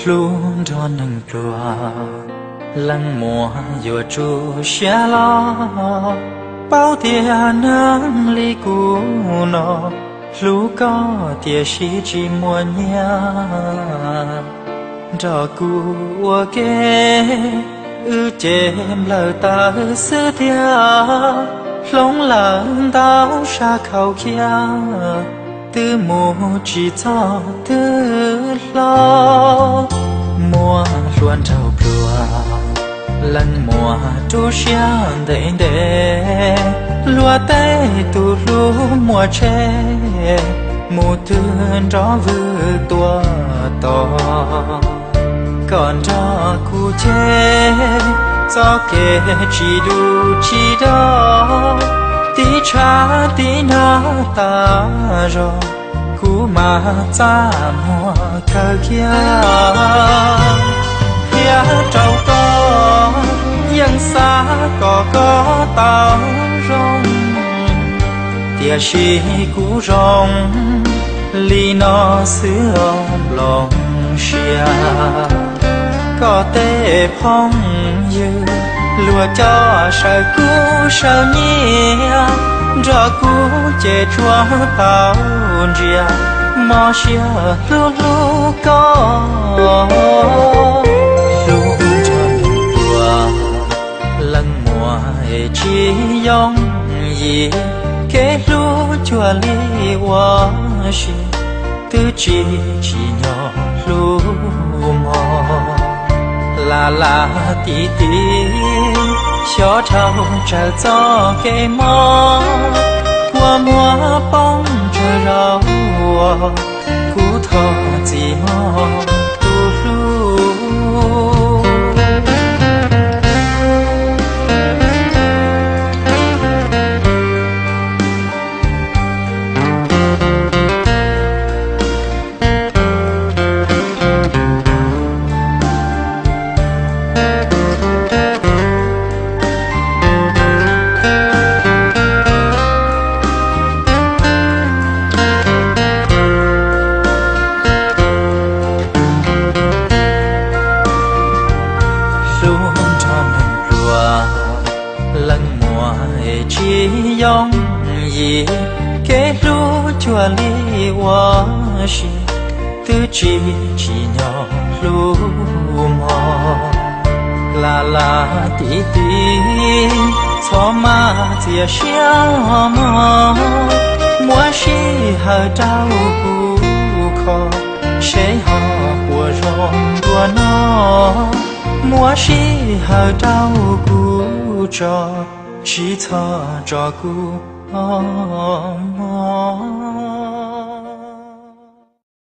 Hlub nrog neeg pluag, leej muam yuav tsuj siab los, paub tias neeg li kuv no, hlub koj tiam sis tsis muaj nyiaj. Nrog kuv ua ke, wb ces nplawm tawv xwb tiag, hloov lawm ntau sab khaus khiab, twb mus tsis txog twb hlob. Muaj hluas nraug pluag, leej muam rub siab ntev ntev, luag tej tus hlub muaj tsheb, mus twg nrov vwg tuaj tos. Koj nrog kuv ces, txoj kev tsis dub tsis do, tib tshav tib nag tas zog, kuv mam txaj muag kawg kiag. Qhia rau koj, yeej xav kom koj tau zoo, tiam sis kuv zoo li no xwb os nplooj siab. Koj tej phooj ywg, luag coj sawv kub sawv nyiam, nrog kuv ces tsuas tau ntsia, mob siab hlub hlub koj. Hlub nrog neeg pluag, leej muam es tsis yooj yim, kev hlub cuag li ua si, twb tsis tsim nyog hlub mog. Laj laj tim tim, xyov dhau tsawg txoj kev mob, kua muag poob tsawg zaus, kuv thov txim mog tus hlub. Hlub nrog neeg pluag, leej muam es tsis yooj yim, kev hlub cuag li ua si, twb tsis tsim nyog hlub mog. Laj laj tim tim, txhob maj txias siab mog, muab sij hawm rau kuv kho, seb ho puas zoo dua no. Muab sij hawm rau kuv tso, tsis txhob tso kuv mog.